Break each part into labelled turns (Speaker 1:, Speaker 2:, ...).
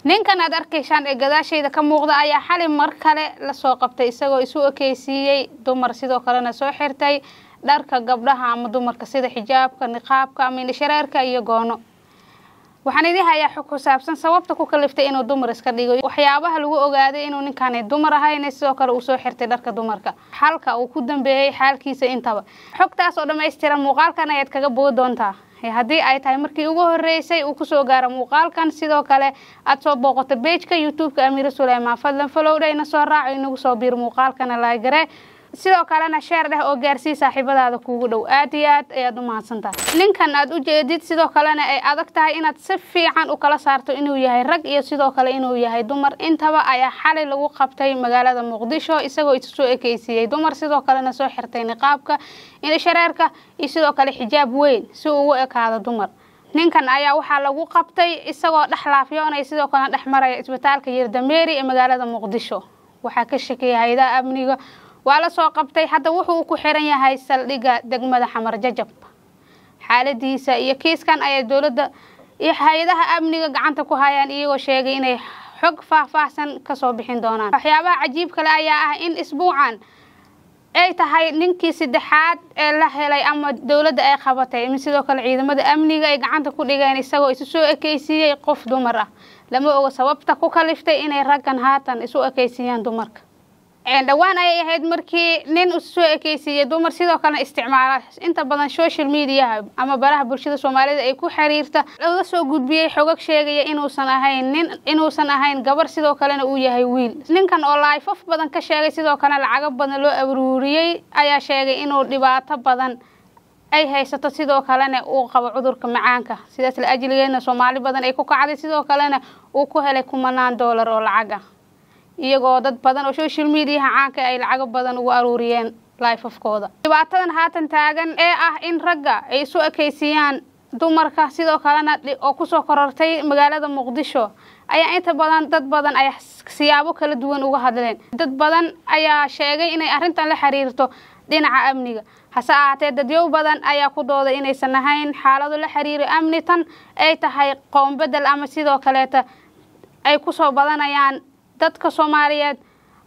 Speaker 1: Ninkan aad arkaysaan ee gadaashayda ka muuqda ayaa xalay mar kale lasoo qabtay isagoo isu ekeysiiyey dumar, sidoo kalena soo xirtay dharka gabdhaha ama dumarka sida xijaabka, niqaabka ama indhashareerka iyo goono. Waxaan idin hayaa xog ku saabsan sababta ku kaliftay inuu dumar iska dhigo, waxyaabaha lagu ogaaday inuu ninkaani dumar ahayn, sidoo kale uu soo xirtay dharka dumarka, xalka uu ku dambeeyey xaalkiisa intaba. Xogtaas oo dhammaystiran muuqaalkan ayaad kaga boodi doontaa. Haddii ay tahay markii ugu horeysay uu kusoo gaaro muuqaalkan, sidoo kale aad soo booqato page-ka YouTube-ka Amiira Suleymaan, fadlan follow dheh, ina soo raaco, inagu soo biir, muuqaalkana like garee, sidoo kalena share dheh oo gaarsii saaxiibadaada kuugu dhow. Aad iyo aad ayaad u mahadsantahay. Ninkan aad u jeedid, sidoo kalena ay adag tahay inaad si fiican u kala saarto inuu yahay rag iyo sidoo kale inuu yahay dumar intaba, ayaa xalay lagu qabtay magaalada Muqdisho isagoo isu soo ekeysiiyey dumar, sidoo kalena soo xirtay niqaabka, indhashareerka iyo sidoo kale xijaab weyn si uu ugu ekaado dumar. Ninkan ayaa waxaa lagu qabtay isagoo dhex laafyoonaya, sidoo kalena dhex maraya isbitaalka Yerdameeri ee magaalada Muqdisho. Waxaa ka shakiyay hay'adaha amniga, waa la soo qabtay. Hadda wuxuu ku xiran yahay saldhigga degmada Xamar Jajab. Xaaladiisa iyo kiiskan ayaa dowladda iyo hay-adaha amniga gacanta ku hayaan, iyagoo sheegay inay xog faahfaahsan kasoo bixin doonaan. Waxyaabaha cajiib kale ayaa ah in isbuucan ay tahay ninkii saddexaad ee la helay ama dowladda ay qabatay, sidoo kale ciidamada amniga ay gacanta ku dhigeen isagoo isu soo ekeysiiyey qof dumar ah. Lama oga sababta ku kaliftay inay raggan haatan isu ekeysiiyaan dumarka. Dhowaan ayay ahayd markii nin isu soo ekeysiiyey dumar, sidoo kalena isticmaala inta badan social mediaha ama baraha bulshada Soomaalida ay ku xiriirta, laga soo gudbiyey xogag sheegaya inuusan ahayn nin, inuusan ahayn gabar, sidoo kalena uu yahay wiil. Ninkan oo live-af badan ka sheegay, sidoo kalena lacago badan loo aruuriyey, ayaa sheegay inuu dhibaato badan ay haysato, sidoo kalena uu qabo cudurka macaanka, sidaas la ajligeedna Soomaali badan ay ku kacday, sidoo kalena uu ku helay kumanaan doolar oo lacag ah, iyagoo dad badan oo social mediaha caanka ay lacago badan ugu aruuriyeen live-afkooda. Dhibaatadan haatan taagan ee ah in ragga ay isu ekeysiiyaan dumarka, sidoo kalena oo kusoo korortay magaalada Muqdisho, ayaa inta badan dad badan ay siyaabo kala duwan uga hadleen. Dad badan ayaa sheegay inay arrintan la xiriirto dhinaca amniga, hase ahaatee dadyow badan ayaa ku dooday inaysan ahayn xaalado la xiriiro amni, tan ay tahay qoom bedel ama sidoo kaleeta ay kusoo badanayaan dadka Soomaaliyeed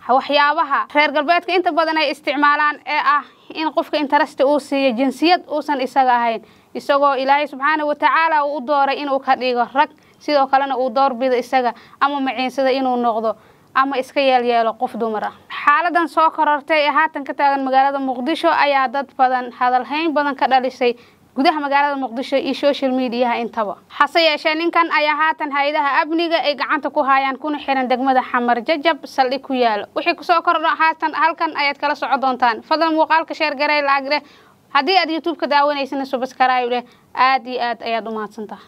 Speaker 1: waxyaabaha reer galbeedka inta badan ay isticmaalaan ee ah in qofka interest uu siiyo jinsiyad uusan isaga ahayn, isagoo Ilaahay subxaana wa tacaala uu u dooray inuu ka dhigo rag, sidoo kalena uu doorbido isaga ama maciinsada inuu noqdo ama iska yeelyeelo qof dumar ah. Xaaladan soo korortay ee haatan ka taagan magaalada Muqdisho ayaa dad badan hadalhayn badan ka dhalisay gudaha magaalada Muqdisho iyo social mediaha intaba. Hase yeeshee ninkan ayaa haatan hay-adaha amniga ay gacanta ku hayaan, kuna xiran degmada Xamar Jajab saldhig ku yaalo. Wixii kusoo kordho haatan halkan ayaad kala socon doontaan. Fadlan muuqaalka share garee, like dheh, haddii aad YouTube-ka daawanaysana subscribe dheh. Aad iyo aad ayaad u mahadsantahay.